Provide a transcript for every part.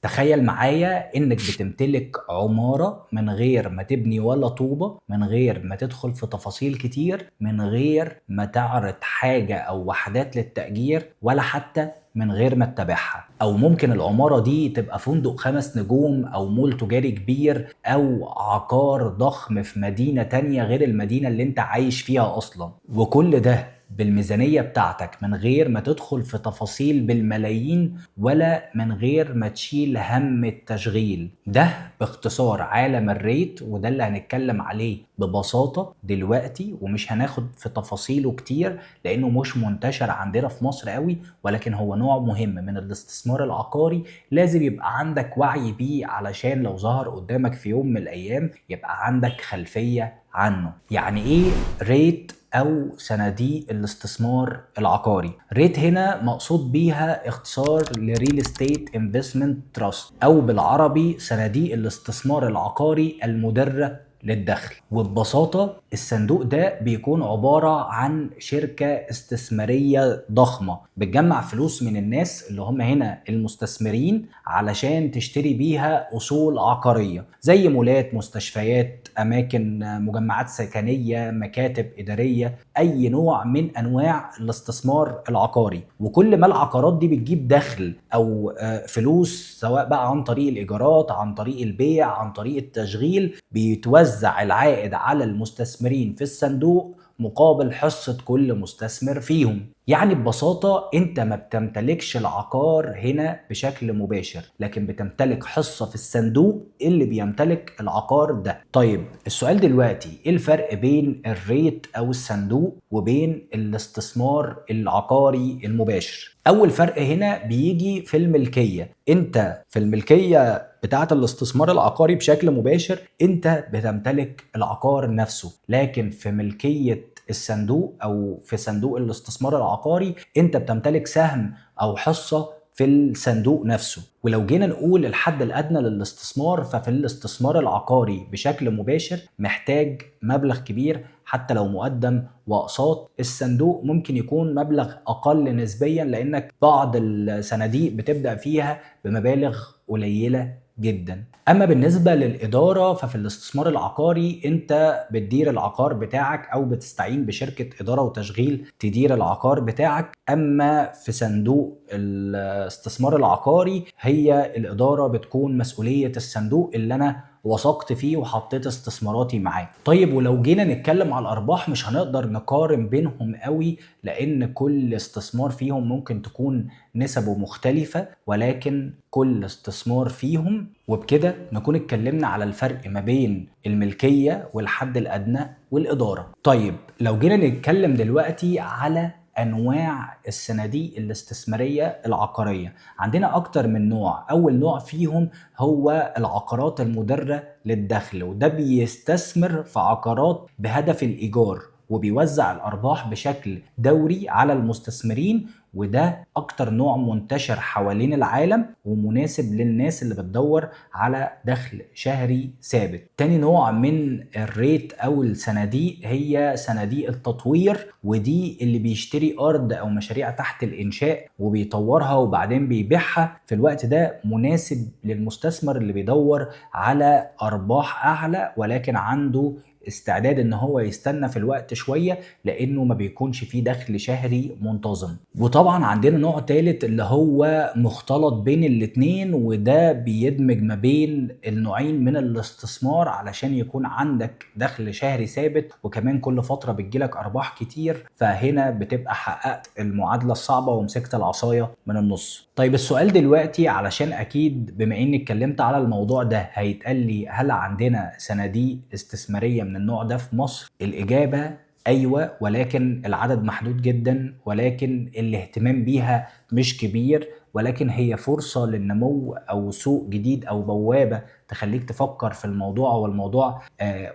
تخيل معايا انك بتمتلك عمارة من غير ما تبني ولا طوبة، من غير ما تدخل في تفاصيل كتير، من غير ما تعرض حاجة او وحدات للتأجير، ولا حتى من غير ما تتابعها. او ممكن العمارة دي تبقى فندق 5 نجوم او مول تجاري كبير او عقار ضخم في مدينة تانية غير المدينة اللي انت عايش فيها اصلا، وكل ده بالميزانية بتاعتك من غير ما تدخل في تفاصيل بالملايين ولا من غير ما تشيل هم التشغيل. ده باختصار عالم ال REIT، وده اللي هنتكلم عليه ببساطة دلوقتي، ومش هناخد في تفاصيله كتير لأنه مش منتشر عندنا في مصر قوي، ولكن هو نوع مهم من الاستثمار العقاري لازم يبقى عندك وعي بيه علشان لو ظهر قدامك في يوم من الأيام يبقى عندك خلفية عنه. يعني إيه REIT أو صناديق الاستثمار العقاري؟ REIT هنا مقصود بيها اختصار ل real estate investment trust، أو بالعربي صناديق الاستثمار العقاري المدرة للدخل. وببساطة الصندوق ده بيكون عبارة عن شركة استثمارية ضخمة بتجمع فلوس من الناس اللي هم هنا المستثمرين علشان تشتري بيها أصول عقارية زي مولات، مستشفيات، أماكن، مجمعات سكنية، مكاتب إدارية، أي نوع من أنواع الاستثمار العقاري. وكل ما العقارات دي بتجيب دخل أو فلوس، سواء بقى عن طريق الإيجارات، عن طريق البيع، عن طريق التشغيل، بيتوزع العائد على المستثمرين في الصندوق مقابل حصة كل مستثمر فيهم. يعني ببساطة انت ما بتمتلكش العقار هنا بشكل مباشر، لكن بتمتلك حصة في الصندوق اللي بيمتلك العقار ده. طيب السؤال دلوقتي، ايه الفرق بين ال REIT او الصندوق وبين الاستثمار العقاري المباشر؟ اول فرق هنا بيجي في الملكية. انت في الملكية بتاعة الاستثمار العقاري بشكل مباشر انت بتمتلك العقار نفسه، لكن في ملكية الصندوق او في صندوق الاستثمار العقاري انت بتمتلك سهم او حصة في الصندوق نفسه. ولو جينا نقول الحد الأدنى للاستثمار، ففي الاستثمار العقاري بشكل مباشر محتاج مبلغ كبير حتى لو مقدم وأقساط. الصندوق ممكن يكون مبلغ أقل نسبيا، لأنك بعض الصناديق بتبدأ فيها بمبالغ قليلة جدا. أما بالنسبة للإدارة، ففي الاستثمار العقاري أنت بتدير العقار بتاعك أو بتستعين بشركة إدارة وتشغيل تدير العقار بتاعك. أما في صندوق الاستثمار العقاري هي الإدارة بتكون مسؤولية الصندوق اللي أنا وثقت فيه وحطيت استثماراتي معاه. طيب ولو جينا نتكلم على الأرباح مش هنقدر نقارن بينهم قوي، لأن كل استثمار فيهم ممكن تكون نسبه مختلفة، ولكن كل استثمار فيهم. وبكده نكون اتكلمنا على الفرق ما بين الملكية والحد الأدنى والإدارة. طيب لو جينا نتكلم دلوقتي على أنواع الصناديق الاستثمارية العقارية، عندنا أكتر من نوع. أول نوع فيهم هو العقارات المدرة للدخل، وده بيستثمر في عقارات بهدف الإيجار وبيوزع الأرباح بشكل دوري على المستثمرين، وده أكتر نوع منتشر حوالين العالم ومناسب للناس اللي بتدور على دخل شهري ثابت. تاني نوع من الريت أو الصناديق هي صناديق التطوير، ودي اللي بيشتري أرض أو مشاريع تحت الإنشاء وبيطورها وبعدين بيبيعها. في الوقت ده مناسب للمستثمر اللي بيدور على أرباح أعلى، ولكن عنده استعداد ان هو يستنى في الوقت شوية لانه ما بيكونش فيه دخل شهري منتظم. وطبعا عندنا نوع تالت اللي هو مختلط بين الاتنين، وده بيدمج ما بين النوعين من الاستثمار علشان يكون عندك دخل شهري ثابت وكمان كل فترة بتجيلك ارباح كتير. فهنا بتبقى حققت المعادلة الصعبة ومسكت العصاية من النص. طيب السؤال دلوقتي، علشان اكيد بما اني اتكلمت على الموضوع ده هيتقال لي هل عندنا صناديق استثمارية من النوع ده في مصر؟ الإجابة أيوة، ولكن العدد محدود جدا، ولكن الاهتمام بيها مش كبير، ولكن هي فرصة للنمو أو سوق جديد أو بوابة تخليك تفكر في الموضوع. والموضوع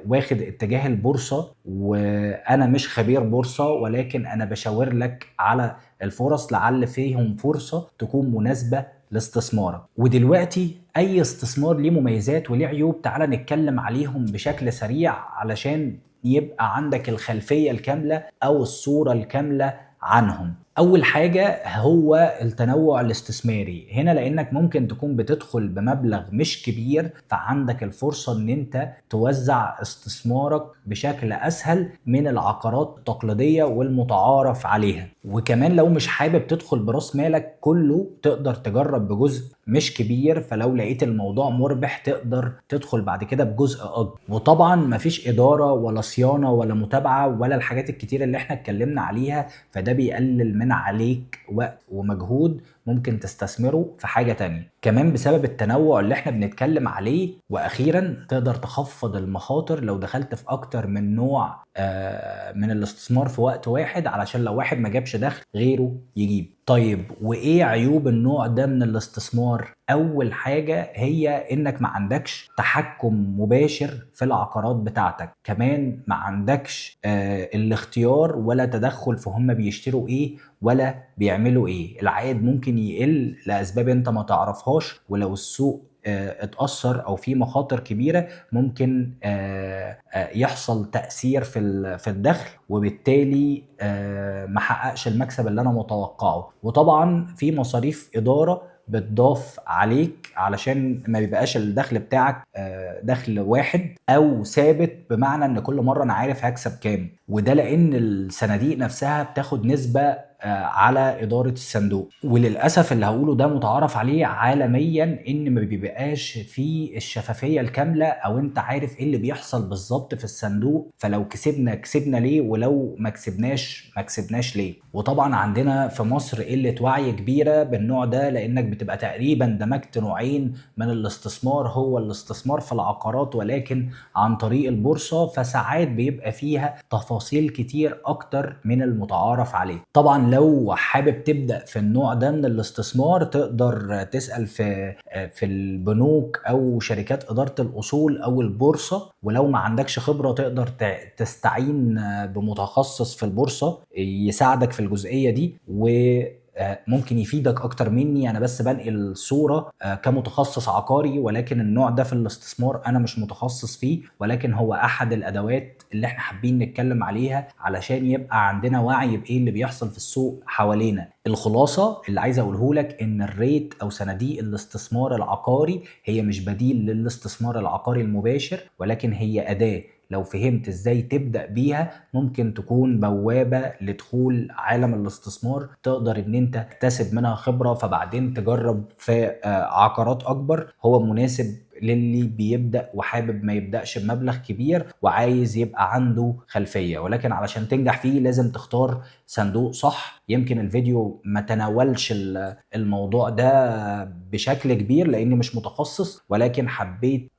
واخد اتجاه البورصة، وأنا مش خبير بورصة، ولكن أنا بشاور لك على الفرص لعل فيهم فرصة تكون مناسبة لاستثمارك. ودلوقتي أي استثمار ليه مميزات وليه عيوب، تعال نتكلم عليهم بشكل سريع علشان يبقى عندك الخلفية الكاملة أو الصورة الكاملة عنهم. اول حاجة هو التنوع الاستثماري هنا، لانك ممكن تكون بتدخل بمبلغ مش كبير، فعندك الفرصة ان انت توزع استثمارك بشكل اسهل من العقارات التقليدية والمتعارف عليها. وكمان لو مش حابب تدخل براس مالك كله تقدر تجرب بجزء مش كبير، فلو لقيت الموضوع مربح تقدر تدخل بعد كده بجزء اكبر. وطبعا مفيش ادارة ولا صيانة ولا متابعه ولا الحاجات الكتير اللي احنا اتكلمنا عليها، فده بيقلل من عليك وقت ومجهود ممكن تستثمره في حاجة تانية. كمان بسبب التنوع اللي احنا بنتكلم عليه. واخيرا تقدر تخفض المخاطر لو دخلت في اكتر من نوع من الاستثمار في وقت واحد، علشان لو واحد ما جابش دخل غيره يجيب. طيب وايه عيوب النوع ده من الاستثمار؟ اول حاجة هي انك ما عندكش تحكم مباشر في العقارات بتاعتك، كمان ما عندكش الاختيار ولا تدخل في هم بيشتروا ايه ولا بيعملوا ايه. العائد ممكن يقل لاسباب انت ما تعرفهاش، ولو السوق اتأثر او في مخاطر كبيرة ممكن يحصل تأثير في الدخل، وبالتالي ما حققش المكسب اللي انا متوقعه. وطبعا في مصاريف إدارة بتضاف عليك علشان ما بيبقاش الدخل بتاعك دخل واحد او ثابت، بمعنى ان كل مرة انا عارف هكسب كام، وده لان الصناديق نفسها بتاخد نسبة على إدارة الصندوق. وللأسف اللي هقوله ده متعارف عليه عالميا، إن ما بيبقاش فيه الشفافية الكاملة أو أنت عارف إيه اللي بيحصل بالظبط في الصندوق، فلو كسبنا كسبنا ليه، ولو ما كسبناش ما كسبناش ليه. وطبعا عندنا في مصر قلة وعي كبيرة بالنوع ده، لأنك بتبقى تقريبا دمجت نوعين من الاستثمار، هو الاستثمار في العقارات ولكن عن طريق البورصة، فساعات بيبقى فيها تفاصيل كتير أكتر من المتعارف عليه. طبعا لو حابب تبدأ في النوع ده من الاستثمار تقدر تسأل في البنوك أو شركات إدارة الأصول أو البورصة، ولو ما عندكش خبرة تقدر تستعين بمتخصص في البورصة يساعدك في الجزئية دي، وممكن يفيدك أكتر مني. أنا بس بنقل الصورة كمتخصص عقاري، ولكن النوع ده في الاستثمار أنا مش متخصص فيه، ولكن هو أحد الأدوات اللي احنا حابين نتكلم عليها علشان يبقى عندنا وعي بإيه اللي بيحصل في السوق حوالينا. الخلاصة اللي عايز أقوله لك إن الريت أو صناديق الاستثمار العقاري هي مش بديل للاستثمار العقاري المباشر، ولكن هي أداة لو فهمت ازاي تبدأ بيها ممكن تكون بوابة لدخول عالم الاستثمار، تقدر ان انت تكتسب منها خبرة فبعدين تجرب في عقارات اكبر. هو مناسب للي بيبدأ وحابب ما يبدأش بمبلغ كبير وعايز يبقى عنده خلفية، ولكن علشان تنجح فيه لازم تختار صندوق صح. يمكن الفيديو ما تناولش الموضوع ده بشكل كبير لأني مش متخصص، ولكن حبيت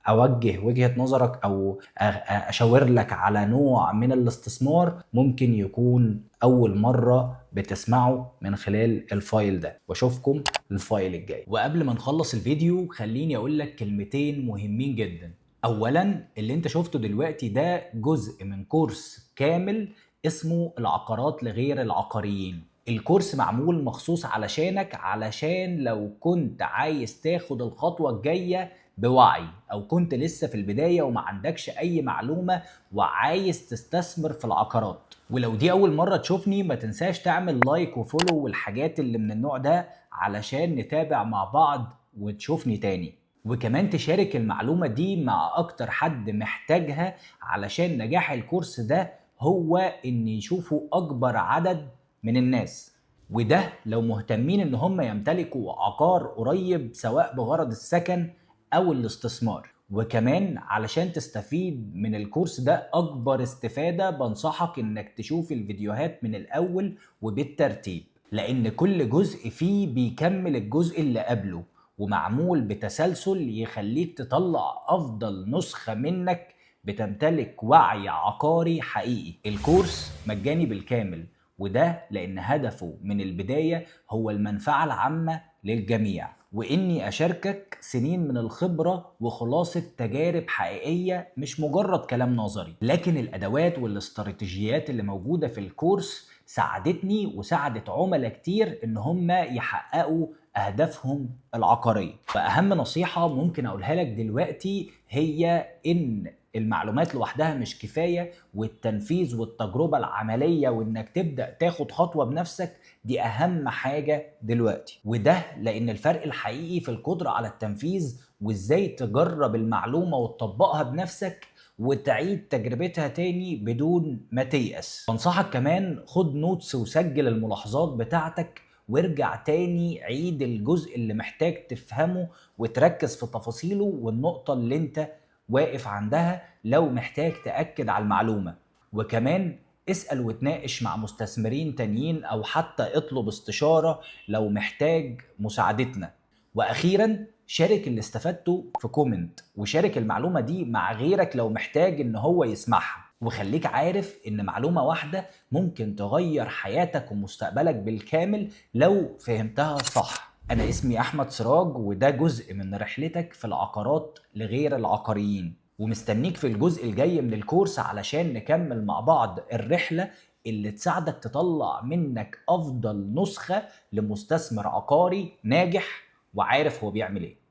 أوجه وجهة نظرك أو أشاور لك على نوع من الاستثمار ممكن يكون أول مرة بتسمعه من خلال ال file ده. واشوفكم ال file الجاي. وقبل ما نخلص الفيديو خليني أقول لك كلمتين مهمين جدا. أولا، اللي انت شفته دلوقتي ده جزء من كورس كامل اسمه العقارات لغير العقاريين. الكورس معمول مخصوص علشانك، علشان لو كنت عايز تاخد الخطوة الجاية بوعي، أو كنت لسه في البداية وما عندكش أي معلومة وعايز تستثمر في العقارات. ولو دي أول مرة تشوفني ما تنساش تعمل like و follow والحاجات اللي من النوع ده علشان نتابع مع بعض وتشوفني تاني، وكمان تشارك المعلومة دي مع أكتر حد محتاجها، علشان نجاح الكورس ده هو إن يشوفوا أكبر عدد من الناس. وده لو مهتمين إن هم يمتلكوا عقار قريب سواء بغرض السكن أو الاستثمار. وكمان علشان تستفيد من الكورس ده أكبر استفادة بنصحك إنك تشوف الفيديوهات من الأول وبالترتيب، لأن كل جزء فيه بيكمل الجزء اللي قبله ومعمول بتسلسل يخليك تطلع أفضل نسخة منك بتمتلك وعي عقاري حقيقي. الكورس مجاني بالكامل، وده لأن هدفه من البداية هو المنفعة العامة للجميع، وإني أشاركك سنين من الخبرة وخلاصة تجارب حقيقية مش مجرد كلام نظري. لكن الأدوات والاستراتيجيات اللي موجودة في الكورس ساعدتني وساعدت عملاء كتير إن هم يحققوا أهدافهم العقارية. فأهم نصيحة ممكن أقولها لك دلوقتي هي إن المعلومات لوحدها مش كفاية، والتنفيذ والتجربة العملية وإنك تبدأ تاخد خطوة بنفسك دي أهم حاجة دلوقتي. وده لأن الفرق الحقيقي في القدرة على التنفيذ، وإزاي تجرب المعلومة وتطبقها بنفسك وتعيد تجربتها تاني بدون ما تيأس. بنصحك كمان خد notes وسجل الملاحظات بتاعتك، وارجع تاني عيد الجزء اللي محتاج تفهمه وتركز في تفاصيله والنقطة اللي انت واقف عندها لو محتاج تأكد على المعلومة. وكمان اسأل وتناقش مع مستثمرين تانيين، أو حتى اطلب استشارة لو محتاج مساعدتنا. وأخيرا شارك اللي استفدته في comment، وشارك المعلومة دي مع غيرك لو محتاج إن هو يسمعها. وخليك عارف إن معلومة واحدة ممكن تغير حياتك ومستقبلك بالكامل لو فهمتها صح. أنا اسمي أحمد سراج، وده جزء من رحلتك في العقارات لغير العقاريين، ومستنيك في الجزء الجاي من الكورس علشان نكمل مع بعض الرحلة اللي تساعدك تطلع منك أفضل نسخة لمستثمر عقاري ناجح وعارف هو بيعمل إيه.